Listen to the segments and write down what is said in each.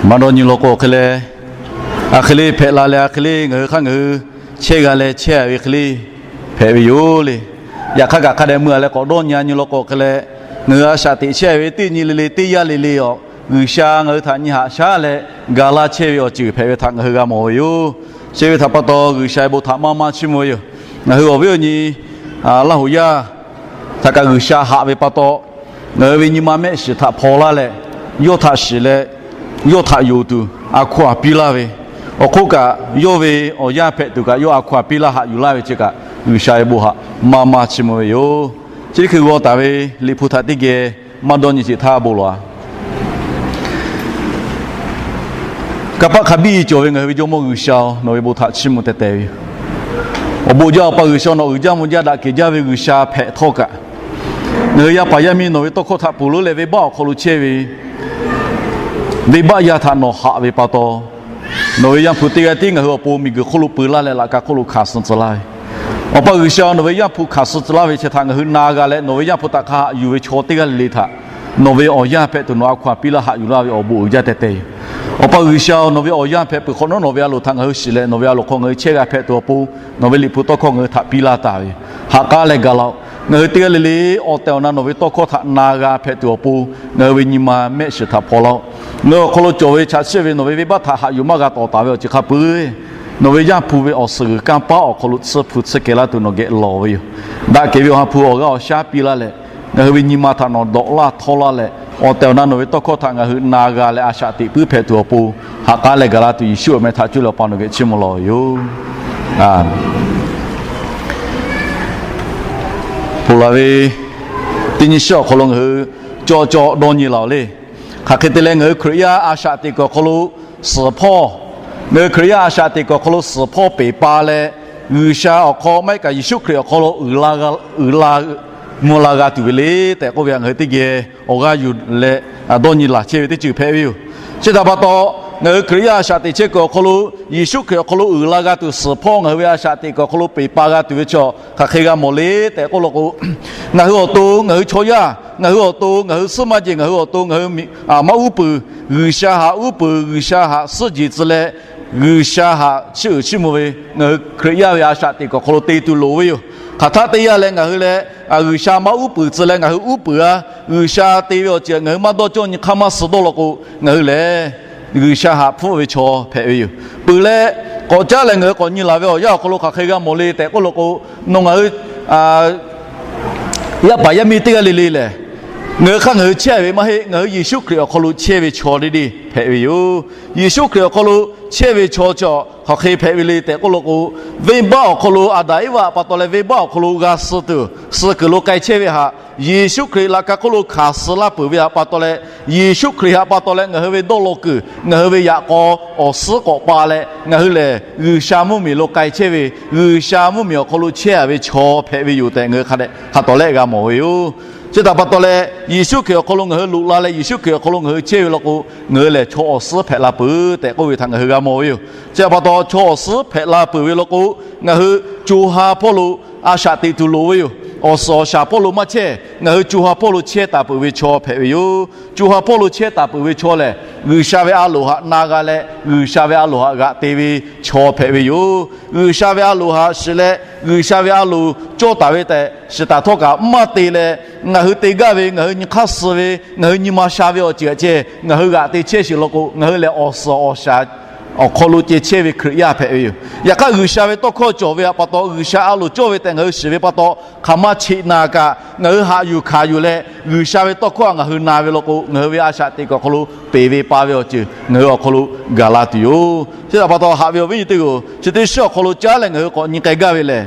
Maˇ dawˇ nyi law k'o hk'e leh, a hk'e le hpehꞈ la leh, a hk'e le ngaˬ hui hk'aˇ ngaˬ hui chehˇ g'a leh chehˇ ve hk'e le hpehꞈ ve yoˬ le. Yaꞈ hk'aˇ kaꞈ hk'a dehꞈ meuˇ a leh k'awꞈ dawˇ nyi a nyi law k'o hk'e leh, ngaˬ hui a shaꞈ teꞈ chehˇ ve teˇ nyi le le teˇ yanˇ le le awˬ, G'uiˬsha ngaˬ hui htaꞈ nyi haꞈ shaˉ leh gaˬ la chehˇ ve awˬ ceuˬ hpehꞈ ve htaꞈ ngaˬ hui g'a mawˬ ve yoˬ. Chi ve htaꞈ pa taw G'uiˬsha ve bon htaꞈ maˇ maˇ chiˇ mvuh ve yoˬ. Ngaˬ hui awˬ viˉ awˬ nyi Laˇ huˍ yaˇ htaꞈ kaꞈ G'uiˬsha haꞈ ve pa taw, ngaˬ hui ve nyi ma mehˆ shiˍ htaꞈ hpaw laˇ leh, yawˇ htaꞈ shiˍ leh, yawˇ htaꞈ yonˍ tuˬ a hkaw-anˬ piˇ laˇ ve, awˬ hk'oˆ kaꞈ yawˇ ve awˬ yanˇ hpehꞈ tuˬ kaꞈ yawˇ a hkaw-anˬ piˇ laˇ haꞈ yuˬ laˇ ve chi kaꞈ G'uiˬsha ve bon htaꞈ maˇ maˇ chiˇ mvuh ve yoˬ. Chi teˇ hkui g'aw taˍ ve Liꞈ hpu htaꞈ teˇ geh maˇ dawˇ nyi sheˍ htaˇ bon lawˬ-a. Kanˇ paˆ hk'a biˇ cawˬ ve ngaˬ hui ve Jawˇmawˇ G'uiˬsha-oˬ, nawˬ ve bon htaꞈ chiˇ mvuh teh teh ve yoˬ. Awˬ bon jaˇ Awˬ pa G'uiˬsha, nawˬ uiˍ jaˇ mvuh jaˇ daꞈ kehˬ jaˇ ve G'uiˬsha hpehꞈ htawˇ kaꞈ, ngaˬ hui yaˇ paˍ yaˇ miˇ nawˬ ve tawˇ hkawˇ htaꞈ ponˬ leuˉ leh venˇbaˆ awˬ hk'aw lo chehˇ ve, venˇbaˆ yaˇ htaꞈ nawˬ haꞈ ve pa taw, nawˬ ve Yaˇ hpu teˇ g'aˇ tiˉ ngaˬ hui awˬ pon miˬguiˬ hk'oˆ lo peu laˇ leh laꞈ ka hk'oˆ lo hkanˍ suh tcuh laˇ ve, Awˬ pa G'uiˬsha, nawˬ ve Yaˇ hpu hkanˍ suh tcuh laˇ ve chi htaꞈ ngaˬ hui na g'a leh nawˬ ve Yaˇ hpu htaꞈ hk'a haꞈ yuˬ ve chaw teˇ g'aˇ le le htaꞈ nawˬ ve awˬ yanˇ hpehꞈ tuˬ nawˬ a hkaw-anˬ piˇ laˇ haꞈ yuˬ laˇ ve awˬ bon uiˍ jaˇ teh teh yoˬ. Awˬ pa G'uiˬsha-oˬ, nawˬ ve awˬ yanˇ hpehꞈ peuˬ hk'awꞈ nawˉ nawˬ ve a loˍ htaꞈ ngaˬ hui shiˍ leh nawˬ ve a loˍ hk'aw ngaˬ hui chehˇ g'a hpehꞈ tuˬ awˬ pon, nawˬ ve Liꞈ hpu tawˇ hkawˇ ngaˬ hui htaꞈ piˇ laˇ taˍ ve, haꞈ k'aˉ leh gaˬ laˇ-oˆ. Ngaˬ hui teˇ g'aˇ le le awˬ tehˬ awˬ na nawˬ ve tawˇ hkawˇ htaꞈ na g'a hpehꞈ tuˬ awˬ pon, ngaˬ hui ve nyi ma mehˆ shiˍ htaꞈ hpaw laˇ-oˆ. Ngaˬ hui awˬ hk'aw lo cawˬ ve chaꞈ chiˆ ve nawˬ ve venˇbaˆ htaꞈ haꞈ yuˬ maˇ g'a tawˍ taˍ ve awˬ ceuˬ hk'a peu-eˬ, nawˬ ve Yaˇ hpu ve awˬ suhˍ g'uiˬ kanˇ paˆ awˬ hk'aw lo tsuhˇ hpu tsuhˇ kehˬ laˇ tuˬ nawˬ geh lawˬ ve yoˬ. Daꞈ kehˬ ve awˬ ha hpu awˬ g'aˇ awˬ shaˉ piˇ laˇ leh, ngaˬ hui ve nyi ma htaꞈ nawˬ dawꞈ laˇ htawˇ laˇ leh, awˬ tehˬ awˬ na nawˬ ve tawˇ hkawˇ htaꞈ ngaˬ hui na g'a leh a shaꞈ teꞈ puiˉ hpehꞈ tuˬ awˬ pon, haꞈ k'aˉ leh gaˬ la tuˬ Yeˍsuˆ awˬ meh htaꞈ cuˇ leh Awˬ pa nawˬ geh chiˇ mvuh lawˬ ve yoˬ. Ponˬ laˬ ve teˇ nyi shiˉ awˬ hk'aw lo ngaˬ hui cawˇ cawˇ dawˇ nyi laˬ-oˬ le. Hk'aˬ hk'e te leh ngaˬ hui Hkriꞈ yaˇ a shaꞈ teꞈ kuiˬ awˬ hk'aw lo suhˍ hpawˇ, ngaˬ hui Hkriꞈ yaˇ a shaꞈ teꞈ kuiˬ awˬ hk'aw lo suhˍ hpawˇ peˬ pa leh, G'uiˬsha awˬ hk'aw maˇ heˆ kaꞈ Yeˍsuˆ Hkriꞈ awˬ hk'aw lo uiˍ la g'a, uiˍ la mvuh la g'a tuˬ ve le tehꞈ k'oˆ ve htaꞈ ngaˬ hui teˇ geh awˬ g'aˇ yuˬ leh dawˇ nyi laˬ chehˇ ve teˇ ceuˬ hpehꞈ ve yoˬ. Chi htaꞈ pa taw, ngaˬ hui Hkriꞈ yaˇ a shaꞈ teꞈ chehˇ kuiˬ awˬ hk'aw lo Yeˍsuˆ Hkriꞈ awˬ hk'aw lo uiˍ la g'a tuˬ suhˍ hpawˇ ngaˬ hui ve a shaꞈ teꞈ kuiˬ awˬ hk'aw lo peˬ pa g'a tuˬ ve chaw hk'aˬ hk'e g'a mawˬ le tehꞈ k'oˆ law k'o, ngaˬ hui awˬ to, ngaˬ hui chaw yaˇ, ngaˬ hui awˬ to, ngaˬ hui suhˉ maˇ jeˬ, ngaˬ hui awˬ to ngaˬ hui maˇ uˉ peunˍ, G'uiˬsha haꞈ uˉ peunˍ, G'uiˬsha haꞈ suhˉ jeˬ tcuh leh, G'uiˬsha haꞈ chiˇ uiˍ chiˇ mvuh ve ngaˬ hui Hkriꞈ yaˇ ve a shaꞈ teꞈ kuiˬ awˬ hk'aw lo te tuˬ loˍ ve yoˬ. Hk'aˬ htaˆ teˇ yanˇ leh ngaˬ hui leh G'uiˬsha maˇ uˉ peunˍ tcuh leh ngaˬ hui uˉ peunˍ-a. G'uiˬsha te ve awˬ ceuˬ ngaˬ hui maˇ dawˇ cawˇ nyi hk'aˇ maˇ suh dawˇ law k'o, ngaˬ hui lehˬ G'uiˬsha haꞈ hpfuhˆ ve chaw hpehꞈ ve yoˬ. Peuˬ leh k'awꞈ caˉ leh ngaˬ hui k'awꞈ nyi laˬ ve awˬ yanˇ awˬ hk'aw lo hk'aˬ hk'e g'a mawˬ le tehꞈ k'oˆ law k'o, nawˬ ngaˬ hui yaˇ paˍ yaˇ miˇ teˇ g'aˇ le le lehˬ, ngaˬ hui hk'aˇ ngaˬ hui chehˇ ve maˇ heˆ, ngaˬ hui Yeˍsuˆ Hkriꞈ awˬ hk'aw lo chehˇ ve chaw deˇ deˇ hpehꞈ ve yoˬ. Yeˍsuˆ Hkriꞈ awˬ hk'aw lo chehˇ ve chaw chi hk'aˬ hk'e hpehꞈ ve le tehꞈ k'oˆ law k'o, venˇbaˆ awˬ hk'aw lo Aˍdanˍ Eˇvaꞈ pa taw leh venˇbaˆ awˬ hk'aw lo g'a suh tuˬ, suh kuiˬ lo k'ai chehˇ ve htaꞈ Yeˍsuˆ Hkriꞈ laꞈ ka hk'oˆ lo hkanˍ suh laˇ peuˬ ve htaꞈ pa taw leh, Yeˍsuˆ Hkriꞈ htaꞈ pa taw leh ngaˬ hui ve dawˇ law kuiˬ, ngaˬ hui ve yaꞈ k'aw awˬ suhˉ k'awꞈ pa leh, ngaˬ hui lehˬ G'uiˬsha mvuhˇmiˬ lo k'ai chehˇ ve, G'uiˬsha mvuhˇmiˬ awˬ hk'aw lo chehˇ-a ve chaw hpehꞈ ve yoˬ tehꞈ ngaˬ hui hk'a dehꞈ hk'a tawˍ lehˆ g'a mawˬ ve yoˬ. Chi htaꞈ pa taw leh, Yeˍsuˆ Hkriꞈ awˬ hk'aw lo ngaˬ hui loꞈ la leh Yeˍsuˆ Hkriꞈ awˬ hk'aw lo ngaˬ hui chehˇ ve law k'o, ngaˬ hui lehˬ chaw awˬ suhˉ hpehꞈ la peuˬ tehꞈ k'oˆ ve htaꞈ ngaˬ hui g'a mawˬ ve yoˬ. Chi htaꞈ pa taw, chaw awˬ suhˉ hpehꞈ la peuˬ ve law k'o, ngaˬ hui co ha hpawˇ lo a shaꞈ teꞈ tuˬ loˍ ve yoˬ. Awˬ suhˍ awˬ shaˍ hpawˇ lo maˇ chehˇ, ngaˬ hui co ha hpawˇ lo chehˇ taˍ peuˬ ve chaw hpehꞈ ve yoˬ. Co ha hpawˇ lo chehˇ taˍ peuˬ ve chaw lehˬ, G'uiˬsha ve a loˍ htaꞈ na g'a leh G'uiˬsha ve a loˍ htaꞈ g'aꞈ te ve chaw hpehꞈ ve yoˬ. G'uiˬsha ve a loˍ htaꞈ shiˍ leh G'uiˬsha ve a loˍ cawˇ taˍ ve tehꞈ shiˍ taˍ htawˇ kaꞈ maˇ te leh, ngaˬ hui te gaˇ ve, ngaˬ hui nyi hk'aˇ suh ve, ngaˬ hui nyi ma sha ve awˬ ceuˬ htaꞈ ceh ngaˬ hui g'aꞈ te chehˇ sheˍ law k'o, ngaˬ hui lehˬ awˬ suhˍ awˬ shaˍ awˬ hk'aw lo ceh chehˇ ve Hkriꞈ yaˇ hpehꞈ ve yoˬ. Yaꞈ hk'aˇ, G'uiˬsha ve tawˇ hkawˇ cawˬ ve htaꞈ pa taw, G'uiˬsha a loˍ cawˇ ve tehꞈ ngaˬ hui shiˍ ve pa taw, hk'aˬ ma cheꞈ naˍ kaꞈ ngaˬ hui haꞈ yuˬ hkanˍ yuˬ leh, G'uiˬsha ve tawˇ hkawˇ htaꞈ ngaˬ hui na ve law k'o, ngaˬ hui ve a shaꞈ teꞈ kuiˬ awˬ hk'aw lo peˬ ve pa ve awˬ ceuˬ ngaˬ hui awˬ hk'aw lo gaˬ la tuˬ yoˬ. Chi htaꞈ pa taw, haꞈ ve awˬ viˉ nyi teˇ g'aˇ-oˬ, chi teˇ shiˉ awˬ hk'aw lo caˉ leh ngaˬ hui k'awꞈ nyi k'ai gaˇ ve lehˬ,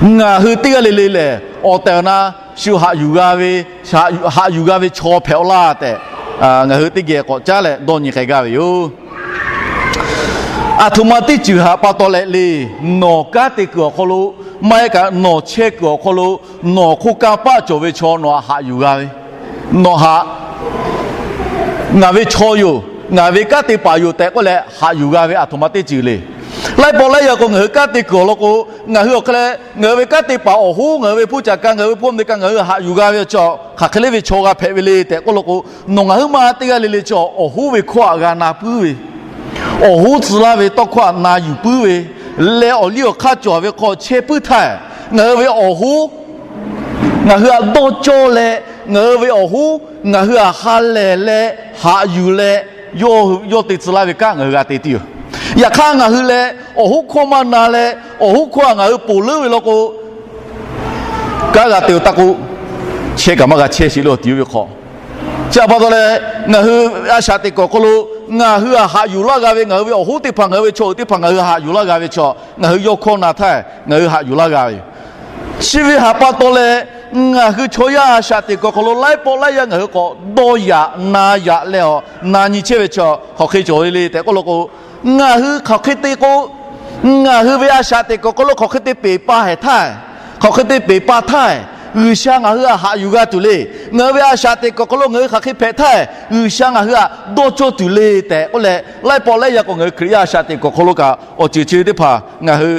ngaˬ hui teˇ g'aˇ le le lehˬ, awˬ tehˬ awˬ na shu haꞈ yuˬ g'a ve, haꞈ yuˬ g'a ve chaw hpehꞈ-aw laˇ tehꞈ, ngaˬ hui teˇ geh k'awꞈ caˉ leh dawˇ nyi k'ai gaˇ ve yoˬ. Aˬ htoꞈ ma teˇ ceuˬ htaꞈ pa taw leh le, nawˬ kanˉ te kuiˬ awˬ hk'aw lo, maˇ heˆ kaꞈ nawˬ chehˇ kuiˬ awˬ hk'aw lo, nawˬ hk'oˆ kanˇ paˆ cawˬ ve chaw nawˬ htaꞈ haꞈ yuˬ g'a ve, nawˬ htaꞈ ngaˬ ve chaw yoˬ, ngaˬ ve kanˉ te paˍ yoˬ tehꞈ k'oˆ leh haꞈ yuˬ g'a ve aˬ htoꞈ ma teˇ ceuˬ le. Laiˉ pawˆ laiˉ yaꞈ k'o ngaˬ hui kanˉ te kuiˬ awˬ lawn k'o, ngaˬ hui awˬ hk'e leh ngaˬ hui ve kanˉ te paˍ awˬ hoˉ, ngaˬ hui ve hpu caꞈ ka, ngaˬ hui ve hpu mvuhˇ miˬ ka, ngaˬ hui haꞈ yuˬ g'a ve chaw hk'aˬ hk'e le ve chaw g'a hpehꞈ ve le tehꞈ k'oˆ law k'o, nawˬ ngaˬ hui ma teˇ g'aˇ le le chaw awˬ hoˉ ve hkawˇ htaꞈ g'a na puiˉ ve, awˬ hoˉ tcuh laˇ ve tawˇ hkawˇ htaꞈ na yuˬ puiˉ ve, leh awˬ liˇ awˬ hk'aˇ cawˬ ve hk'aw chehˇ puiˉ htaˇ, ngaˬ hui ve awˬ hoˉ, ngaˬ hui htaꞈ dawˇ cawˇ leh, ngaˬ hui ve awˬ hoˉ ngaˬ hui htaꞈ ha lehˬ leh haꞈ yuˬ leh, yawˇ te tcuh laˇ ve kanˉ ngaˬ hui g'a te tuˬ yoˬ. Yaꞈ hk'aˇ ngaˬ hui leh awˬ hoˉ hkawˇ maˇ na leh, awˬ hoˉ hkawˇ htaꞈ ngaˬ hui ponˬ leuˉ ve law k'o, kanˉ g'a te-o taˇ k'oˆ, chehˇ kaꞈ maˇ g'a chehˇ sheˍ leh awˬ ti ve hk'aw. Chi htaꞈ pa taw leh, ngaˬ hui a shaꞈ teꞈ kuiˬ awˬ hk'aw lo ngaˬ hui htaꞈ haꞈ yuˬ laˇ g'a ve, ngaˬ hui ve awˬ hoˉ teˇ hpaˍ, ngaˬ hui ve chaw uiˍ teˇ hpaˍ ngaˬ hui haꞈ yuˬ laˇ g'a ve chaw, ngaˬ hui yawˇ hkawˇ na htaˇ ngaˬ hui haꞈ yuˬ laˇ g'a ve yoˬ. Chi ve htaꞈ pa taw leh, ngaˬ hui chaw yaˇ a shaꞈ teꞈ kuiˬ awˬ hk'aw lo laiˉ pawˆ laiˉ yaˇ ngaˬ hui k'awꞈ dawˇ yaꞈ na yaꞈ leh awˬ na nyi chehˇ ve chaw hk'aˬ hk'e cawˬ ve le tehꞈ k'oˆ law k'o, ngaˬ hui hk'aˬ hk'e te k'o, ngaˬ hui ve a shaꞈ teꞈ kuiˬ awˬ hk'aw lo hk'aˬ hk'e te peˬ pa hehˍ htaˇ, hk'aˬ hk'e te peˬ pa htaˇ, G'uiˬsha ngaˬ hui htaꞈ haꞈ yuˬ g'a tuˬ le. Ngaˬ hui ve a shaꞈ teꞈ kuiˬ awˬ hk'aw lo ngaˬ hui hk'aˬ hk'e hpehꞈ htaˇ, G'uiˬsha ngaˬ hui htaꞈ dawˇ cawˇ tuˬ le tehꞈ k'oˆ leh, laiˉ pawˆ laiˉ yaˇ k'o ngaˬ hui Hkriꞈ yaˇ a shaꞈ teꞈ kuiˬ awˬ hk'aw lo kaꞈ awˬ ceuˬ chi ve teˇ hpaˍ ngaˬ hui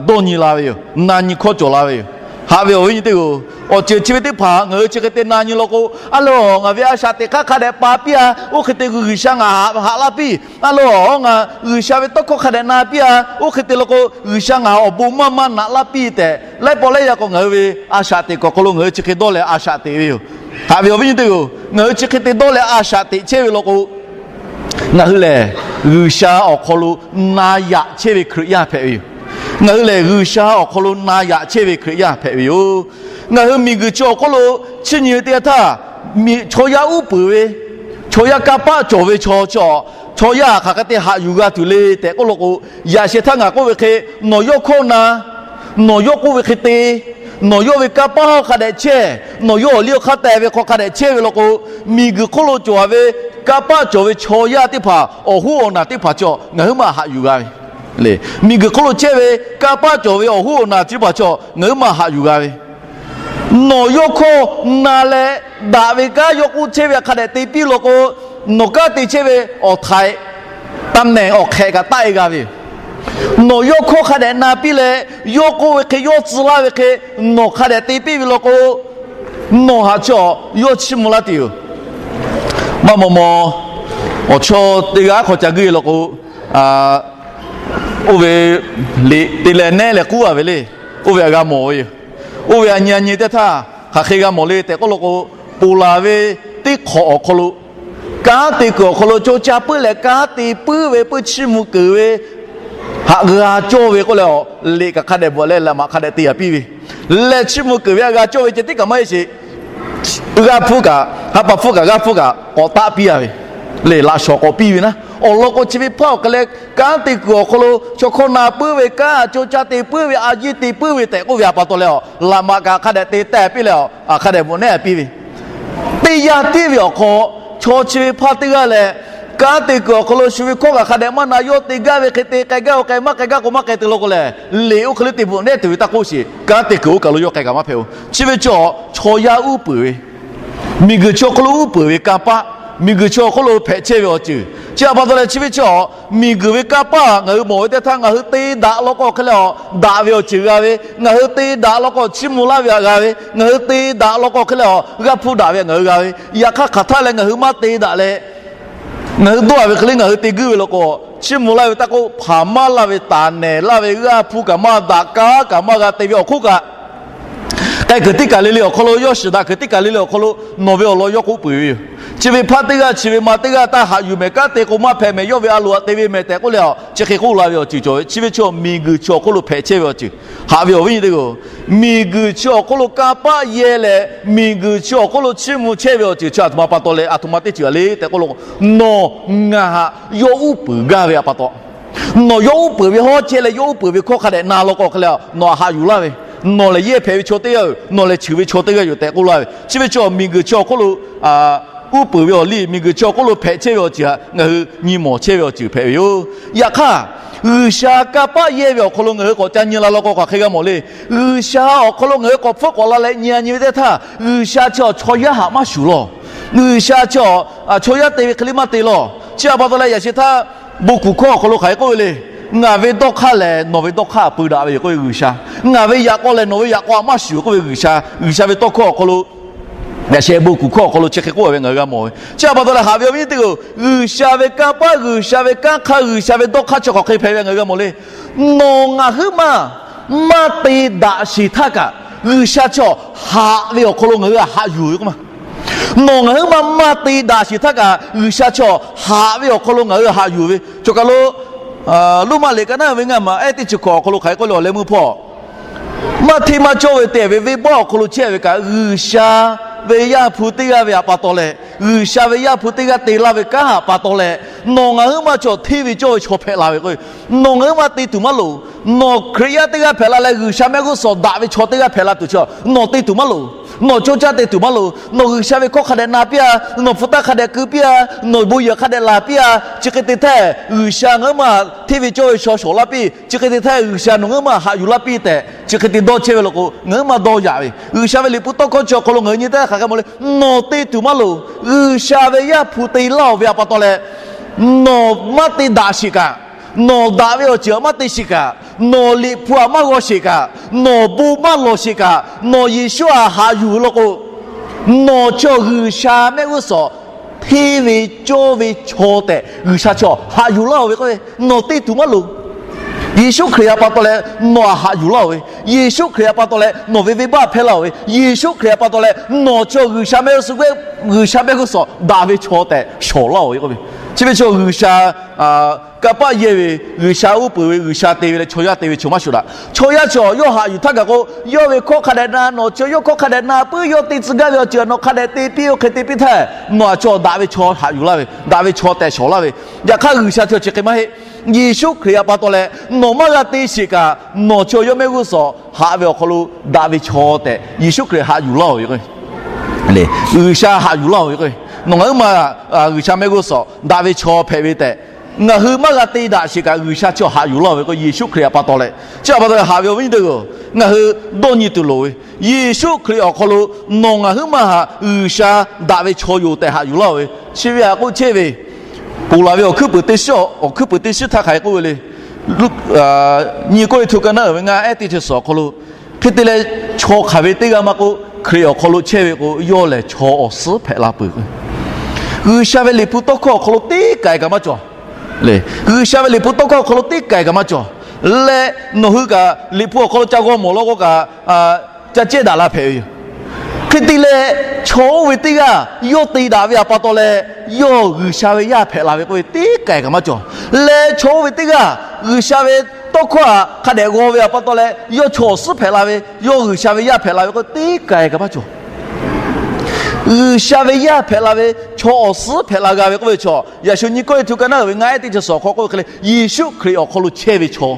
dawˇ nyi la ve yoˬ. Na nyi hkawˇ cawˬ la ve yoˬ. Haꞈ ve awˬ viˉ nyi teˇ-oˬ, awˬ ceuˬ chi ve teˇ hpaˍ ngaˬ hui chi hk'e te na nyi law k'o, a loˬ, ngaˬ ve a shaꞈ teꞈ hk'aˇ hk'a dehꞈ pa piˇ-a, oˇ hk'e te G'uiˬsha ngaˬ htaꞈ haꞈ laˇ piˇ. A loˬ, ngaˬ G'uiˬsha ve tawˇ hkawˇ hk'a dehꞈ na piˇ-a, oˇ hk'e te law k'o G'uiˬsha ngaˬ htaꞈ awˬ bon maˇ maˇ naꞈ laˇ piˇ tehꞈ, laiˉ pawˆ laiˉ yaˇ k'o ngaˬ hui ve a shaꞈ teꞈ kuiˬ awˬ hk'aw lo ngaˬ hui chi hk'e dawˇ leh a shaꞈ teꞈ ve yoˬ. Haꞈ ve awˬ viˉ nyi teˇ-oˬ, ngaˬ hui chi hk'e te dawˇ leh a shaꞈ teꞈ chehˇ ve law k'o, ngaˬ hui lehˬ G'uiˬsha awˬ hk'aw lo na yaꞈ chehˇ ve Hkriꞈ yaˇ hpehꞈ ve yoˬ. Ngaˬ hui lehˬ G'uiˬsha awˬ hk'aw lo na yaꞈ chehˇ ve Hkriꞈ yaˇ hpehꞈ ve yoˬ. Ngaˬ hui miˬguiˬ chi awˬ hk'oˆ lo chiˇ nyi ve teˇ yanˇ htaˇ, chaw yaˇ uˉ peunˍ ve, chaw yaˇ kanˇ paˆ cawˬ ve chaw chi, chaw yaˇ htaꞈ hk'aˬ hk'e te haꞈ yuˬ g'a tuˬ le tehꞈ k'oˆ law k'o, yaꞈ sheh htaˇ ngaˬ k'oˆ ve hk'e, nawˬ yawˇ hkawˇ na, nawˬ yawˇ k'oˆ ve hk'e te, nawˬ yawˇ ve kanˇ paˆ hawˉ hk'a dehꞈ chehˇ, nawˬ yawˇ awˬ liˇ awˬ hk'aˇ teh ve hk'aw hk'a dehꞈ chehˇ ve law k'o, miˬguiˬ hk'oˆ lo cawˬ ve, kanˇ paˆ cawˬ ve chaw yaˇ teˇ hpaˍ awˬ hoˉ awˬ naˬ teˇ hpaˍ chi ngaˬ hui maˇ haꞈ yuˬ g'a ve le. Miˬguiˬ hk'oˆ lo chehˇ ve kanˇ paˆ cawˬ ve awˬ hoˉ awˬ naˬ teˇ hpaˍ chi ngaˬ hui maˇ haꞈ yuˬ g'a ve. Nawˬ yawˇ hkawˇ na leh, daꞈ ve kanˉ yawˇ k'oˆ chehˇ ve hk'a dehꞈ te piˇ law k'o, nawˬ kanˉ te chehˇ ve awˬ htaiˍ, taˇ mehˍ awˬ hk'ehꞈ kaꞈ taˆ-e g'a ve yoˬ. Nawˬ yawˇ hkawˇ hk'a dehꞈ na piˇ leh, yawˇ k'oˆ ve hk'e yawˇ tcuh laˇ ve hk'e nawˬ hk'a dehꞈ te piˇ ve law k'o, nawˬ htaꞈ chi yawˇ chiˇ mvuh laˇ tuˬ yoˬ. Maˇ maw maw, awˬ chawˇ teˇ g'aˇ hk'aw ca guˇ e law k'o, oˇ ve liꞈ te leh nehˉ leh k'oˆ a ve le. Oˇ ve htaꞈ g'a mawˬ ve yoˬ. Oˇ ve a nyi a nyi teˇ htaˇ hk'aˬ hk'e g'a mawˬ le tehꞈ k'oˆ law k'o, ponˬ laˬ ve teˇ hk'awꞈ awˬ hk'aw lo, kanˉ te kuiˬ awˬ hk'aw lo co caˇ puiˉ leh kanˉ te puiˉ ve, puiˉ chiˇ mvuh keunˍ ve, haꞈ g'a cawˇ ve k'oˆ leh, liꞈ kaꞈ hk'a dehꞈ bvuhꞈ leh laꞈ maꞈ hk'a dehꞈ te yaꞈ piˇ ve, leh chiˇ mvuh keunˍ ve haꞈ g'a cawˇ ve ceh tiˉ kaꞈ maˇ heˆ sheˍ. G'aˇ hpfuhˇ kaꞈ, ha pa hpfuhˇ kaꞈ g'aˇ hpfuhˇ kaꞈ k'awꞈ taˆ piˇ a ve le, laꞈ shawˍ k'awꞈ piˇ ve naˉ. Awˬ lawn k'o, chi ve hpaˇ awˬ hk'e leh kanˉ te kuiˬ awˬ hk'aw lo chaw hkawˇ na puiˉ ve, kanˉ a co caˇ te puiˉ ve, a yiˇ te puiˉ ve tehꞈ k'oˆ ve htaꞈ pa taw leh, laꞈ maꞈ kaꞈ hk'a dehꞈ te teh piˇ leh, hk'a dehꞈ bvuhꞈ nehˉ piˇ ve, teˇ yanˇ tiˉ ve awˬ hk'aw, chaw chi ve hpaˇ teˇ g'aˇ lehˬ, kanˉ te kuiˬ awˬ hk'aw lo shu ve hkawˇ kaꞈ hk'a dehꞈ maˇ na, yawˇ te gaˇ ve hk'e te, k'ai gaˇ k'o k'ai, maˇ k'ai gaˇ k'o maˇ k'ai te law k'o lehˬ, liꞈ oˇ hk'e le te bvuhꞈ nehˉ tuˬ ve taˇ k'oˆ sheˍ. Kanˉ te kuiˬ oˇ kaˬ lo yawˇ k'ai kaꞈ maˇ hpehꞈ-o. Chi ve chaw, chaw yaˇ uˉ peunˍ ve, miˬguiˬ chi awˬ hk'aw lo uˉ peunˍ ve kanˇ paˆ, miˬguiˬ chi awˬ hk'aw lo hpehꞈ chehˇ ve awˬ ceuˬ. Chi htaꞈ pa taw leh chi ve chaw, miˬguiˬ ve kanˇ paˆ ngaˬ hui mawˬ ve teˇ htaˇ, ngaˬ hui te daꞈ law k'o hk'e leh awˬ daꞈ ve awˬ ceuˬ g'a ve, ngaˬ hui te daꞈ law k'o chiˇ mvuh laˇ ve htaꞈ g'a ve, ngaˬ hui te daꞈ law k'o hk'e leh awˬ g'aˇ hpuˇ daꞈ ve htaꞈ ngaˬ hui g'a ve. Yaꞈ hk'aˇ hk'aˬ htaˇ leh ngaˬ hui maˇ te daꞈ leh, ngaˬ hui dawˇ a ve hk'e le ngaˬ hui te guˇ ve law k'o, chiˇ mvuh laˇ ve taˇ k'oˆ, hpaˍ maˇ laˇ ve, taˍ nehˬ laˇ ve, g'aˇ hpuˇ kaꞈ maˇ daꞈ, kanˉ kaꞈ maˇ g'a te ve awˬ hk'oˆ kaꞈ, k'ai kuiˬ teˇ kaˬ le le awˬ hk'aw lo, yawˇ shiˍ daꞈ kuiˬ teˇ kaˬ le le awˬ hk'aw lo nawˬ ve awˬ lawn yawˇ k'oˆ peuˬ ve yoˬ. Chi ve hpaˇ teˇ g'aˇ, chi ve ma teˇ g'aˇ, taˇ haꞈ yuˬ mehˍ, kanˉ te k'o maˇ hpehꞈ mehˍ, yawˇ ve a loˍ htaꞈ te ve mehˍ tehꞈ k'oˆ leh, chi hk'e k'oˆ la ve awˬ ceuˬ cawˬ ve. Chi ve chaw miˬguiˬ chi awˬ hk'oˆ lo hpehꞈ chehˇ ve awˬ ceuˬ. Haꞈ ve awˬ viˉ nyi teˇ g'aˇ, miˬguiˬ chi awˬ hk'oˆ lo kanˇ paˆ yehˇ leh, miˬguiˬ chi awˬ hk'oˆ lo chiˇ mvuh chehˇ ve awˬ ceuˬ chi a htoꞈ ma pa taw leh, a htoꞈ ma teˇ ceuˬ a le tehꞈ k'oˆ lo, nawˬ ngaˬ htaꞈ yawˇ uˉ peunˍ gaˇ ve htaꞈ pa taw, nawˬ yawˇ uˉ peunˍ ve hawˉ chehˇ leh, yawˇ uˉ peunˍ ve hkawˇ hk'a dehꞈ na law k'o hk'e leh, nawˬ htaꞈ haꞈ yuˬ laˇ ve, nawˬ lehˬ yehˇ hpehꞈ ve chaw teˇ g'aˇ yoˬ, nawˬ lehˬ cheuˬ ve chaw teˇ g'aˇ yoˬ tehꞈ k'oˆ laˇ ve. Chi ve chaw miˬguiˬ chi awˬ hk'oˆ lo uˉ peunˍ ve awˬ liˇ, miˬguiˬ chi awˬ hk'oˆ lo hpehꞈ chehˇ ve awˬ ceuˬ htaꞈ ngaˬ hui nyi mawˬ chehˇ ve awˬ ceuˬ hpehꞈ ve yoˬ. Yaꞈ hk'aˇ, G'uiˬsha kanˇ paˆ yehˇ ve awˬ hk'aw lo ngaˬ hui k'awꞈ ca nyi la law k'o, hk'aˬ hk'e g'a mawˬ le. G'uiˬsha awˬ hk'aw lo ngaˬ hui k'awꞈ hpfuhˆ k'awꞈ la leh nyi a nyi ve teˇ htaˇ, G'uiˬsha chi awˬ chaw yaˇ htaꞈ maˇ shuˍ lawˬ. G'uiˬsha chi awˬ chaw yaˇ te ve hk'e le maˇ te lawˬ. Chi htaꞈ pa taw leh, yaꞈ sheh htaˇ bon kuˬ hkawˇ awˬ hk'aw lo hk'aˬ hk'e k'oˆ ve le. Ngaˬ ve dawˇ hk'aˇ lehˬ nawˬ ve dawˇ hk'aˇ htaꞈ peu daꞈ ve yoˬ k'oˆ ve G'uiˬsha. Ngaˬ ve yaꞈ k'aw lehˬ nawˬ ve yaꞈ k'aw htaꞈ maˇ shuˍ k'oˆ ve G'uiˬsha. G'uiˬsha ve tawˇ hkawˇ awˬ hk'aw lo, yaꞈ sheh bon kuˬ hkawˇ awˬ hk'aw lo chi hk'e k'oˆ ve ngaˬ hui g'a mawˬ ve. Chi htaꞈ pa taw leh haꞈ ve awˬ viˉ nyi teˇ hpaˍ-oˬ, G'uiˬsha ve kanˇ paˆ, G'uiˬsha ve kanˉ hk'aˇ, G'uiˬsha ve dawˇ hk'aˇ chi hk'aˬ hk'e hpehꞈ ve ngaˬ hui g'a mawˬ le. Nawˬ ngaˬ huiˉ maˬ maˇ te daꞈ sheˍ htaˇ kaꞈ, G'uiˬsha chaw haꞈ ve awˬ hk'aw lo ngaˬ hui haꞈ yuˬ ve k'oˆ ma. Nawˬ ngaˬ huiˉ maˬ maˇ te daꞈ sheˍ htaˇ kaꞈ, G'uiˬsha chaw haꞈ ve awˬ hk'aw lo ngaˬ hui haꞈ yuˬ ve. Cawˬ kaˬ lo Roˉmaꞈ liꞈ ka naˉ ve ngaˇ maˬ ehˉ teˇ chi hkawꞈ awˬ hk'aw lo hk'aˬ hk'e k'oˆ le, awˬ leh meuˇ hpawˇ maˇ hteˇ maˇ cawˇ ve te ve venˇbaˆ awˬ hk'aw lo chehˇ ve kaꞈ, G'uiˬsha ve Yaˇ hpu teˇ g'aˇ ve htaꞈ pa taw leh, G'uiˬsha ve Yaˇ hpu teˇ g'aˇ te laˇ ve kanˉ htaꞈ pa taw leh, nawˬ ngaˬ huiˉ maˬ chaw hteˇ ve cawˇ ve chaw hpehꞈ la ve k'o, nawˬ ngaˬ huiˉ maˬ te tuˬ maˇ loˍ. Nawˬ Hkriꞈ yaˇ teˇ g'aˇ hpehꞈ la leh G'uiˬsha mehˆ g'uˇ suhˍ daꞈ ve chaw teˇ g'aˇ hpehꞈ la tuˬ chi nawˬ te tuˬ maˇ loˍ. Nawˬ cawˇ caˇ te tuˬ maˇ loˍ. Nawˬ G'uiˬsha ve hkawˇ hk'a dehꞈ na piˇ-a, nawˬ hpu taˇ hk'a dehꞈ keu piˇ-a, nawˬ bon yehˬ hk'a dehꞈ laˬ piˇ-a, chi hk'e te htaˇ G'uiˬsha ngaˬ huiˉ maˬ hteˇ ve cawˇ ve chaw shawˍ laˇ piˇ, chi hk'e te htaˇ G'uiˬsha nawˬ ngaˬ huiˉ maˬ haꞈ yuˬ laˇ piˇ tehꞈ chi hk'e te dawˇ chehˇ ve law k'o, ngaˬ huiˉ maˬ dawˇ yaꞈ ve. G'uiˬsha ve liꞈ hpu tawˇ hkawˇ chi awˬ hk'aw lo ngaˬ hui nyi teˇ hk'aˬ hk'e mawˬ le. Nawˬ te tuˬ maˇ loˍ. G'uiˬsha ve Yaˇ hpu te laˇ-oˬ ve htaꞈ pa taw leh, nawˬ maˇ te daꞈ sheˍ kaꞈ, nawˬ daꞈ ve awˬ ceuˬ htaꞈ maˇ te sheˍ kaꞈ, nawˬ liꞈ hpu htaꞈ maˇ g'aw sheˍ kaꞈ, nawˬ bon maˇ lawˬ sheˍ kaꞈ, nawˬ Yeˍsuˆ htaꞈ haꞈ yuˬ ve law k'o, nawˬ chaw G'uiˬsha mehˆ g'uˇ suhˍ hteˇ ve cawˇ ve chaw tehꞈ G'uiˬsha chaw haꞈ yuˬ laˇ-oˬ ve k'o, nawˬ te tuˬ maˇ loˍ. Yeˍsuˆ Hkriꞈ htaꞈ pa taw leh nawˬ htaꞈ haꞈ yuˬ laˇ-oˬ ve, Yeˍsuˆ Hkriꞈ htaꞈ pa taw leh nawˬ ve venˇbaˆ hpehˇ laˇ-oˬ ve, Yeˍsuˆ Hkriꞈ htaꞈ pa taw leh nawˬ chaw G'uiˬsha mehˆ g'uˇ suhˍ, G'uiˬsha mehˆ g'uˇ suhˍ daꞈ ve chaw tehꞈ shawˍ laˇ-oˬ ve k'oˆ ve. Chi ve chaw G'uiˬsha kanˇ paˆ yehˇ ve, G'uiˬsha uˉ peunˍ ve, G'uiˬsha te ve leh chaw yaˇ te ve chaw maˇ shuˍ daꞈ. Chaw yaˇ chaw yawˇ haꞈ yuˬ htaˇ kaꞈ k'o, yawˇ ve hkawˇ hk'a dehꞈ na, nawˬ chaw yawˇ hkawˇ hk'a dehꞈ na puiˉ, yawˇ te tcuh gaˇ ve awˬ ceuˬ nawˬ hk'a dehꞈ te piˇ, oˇ hk'e te piˇ htaˇ, nawˬ htaꞈ chaw daꞈ ve chaw haꞈ yuˬ laˇ ve, daꞈ ve chaw tehꞈ shawˍ laˇ ve. Yaꞈ hk'aˇ G'uiˬsha chaw chi hk'e maˇ heˆ. Yeˍsuˆ Hkriꞈ htaꞈ pa taw leh nawˬ maˇ g'a te sheˍ kaꞈ, nawˬ chaw yawˇ mehˆ g'uˇ suhˍ haꞈ ve awˬ hk'aw lo daꞈ ve chaw tehꞈ Yeˍsuˆ Hkriꞈ haꞈ yuˬ laˇ-oˬ ve k'o, G'uiˬsha haꞈ yuˬ laˇ-oˬ ve k'o, nawˬ ngaˬ huiˉ maˬ G'uiˬsha mehˆ g'uˇ suhˍ daꞈ ve chaw hpehꞈ ve tehꞈ ngaˬ hui maˇ g'a te daꞈ sheˍ kaꞈ, G'uiˬsha chaw haꞈ yuˬ laˇ-oˬ ve k'o, Yeˍsuˆ Hkriꞈ htaꞈ pa taw leh. Chi htaꞈ pa taw leh haꞈ ve awˬ viˉ nyi teˇ hpaˍ-oˬ, ngaˬ hui dawˇ nyi tuˬ loˍ ve, Yeˍsuˆ Hkriꞈ awˬ hk'aw lo nawˬ ngaˬ huiˉ maˬ htaꞈ G'uiˬsha daꞈ ve chaw yoˬ tehꞈ haꞈ yuˬ laˇ-oˬ ve. Chi ve htaꞈ k'oˆ chehˇ ve, ponˬ laˬ ve awˬ hkuiˉ puiˍ teˇ shiˉ, awˬ hkuiˉ puiˍ teˇ shiˉ htaˇ hk'aˬ hk'e k'oˆ ve le. Nyi k'oˆ ve htu ka naˉ uiˍ ve ngaˇ ehˉ teˇ chi suhˍ awˬ hk'aw lo, hk'e te leh, chaw hk'aˬ ve teˇ g'aˇ maˇ k'oˆ, Hkriꞈ awˬ hk'aw lo chehˇ ve k'o, yawˇ lehˬ chaw awˬ suhˉ hpehꞈ la peuˬ. G'uiˬsha ve liꞈ hpu tawˇ hkawˇ awˬ hk'aw lo teˇ k'ai kaꞈ maˇ cawˬ. G'uiˬsha ve liꞈ hpu tawˇ hkawˇ awˬ hk'aw lo teˇ k'ai kaꞈ maˇ cawˬ. Leh nawˬ hui kaꞈ liꞈ hpu awˬ hk'aw lo ca g'aw mawˬ law k'o kaꞈ, ca cehˇ daꞈ la hpehꞈ ve yoˬ. Hk'e te leh, chaw oˇ ve teˇ g'aˇ yawˇ te daꞈ ve htaꞈ pa taw leh, yawˇ G'uiˬsha ve yaˇ hpehꞈ la ve k'oˆ ve teˇ k'ai kaꞈ maˇ cawˬ. Leh chaw oˇ ve teˇ g'aˇ G'uiˬsha ve tawˇ hkawˇ htaꞈ hk'a dehꞈ g'aw ve htaꞈ pa taw leh, yawˇ chaw awˬ suhˉ hpehꞈ la ve, yawˇ G'uiˬsha ve yaˇ hpehꞈ la ve k'oˆ ve teˇ k'ai kaꞈ maˇ cawˬ. G'uiˬsha ve yaˇ hpehꞈ la ve, chaw awˬ suhˉ hpehꞈ la g'a ve k'oˆ ve chaw, yaꞈ shu nyi k'oˆ ve htu ka naˉ uiˍ ve ngaˇ ehˉ teˇ chi suhˍ awˬ hk'aw k'oˆ ve hk'e le, Yeˍsuˆ Hkriꞈ awˬ hk'aw lo chehˇ ve chaw,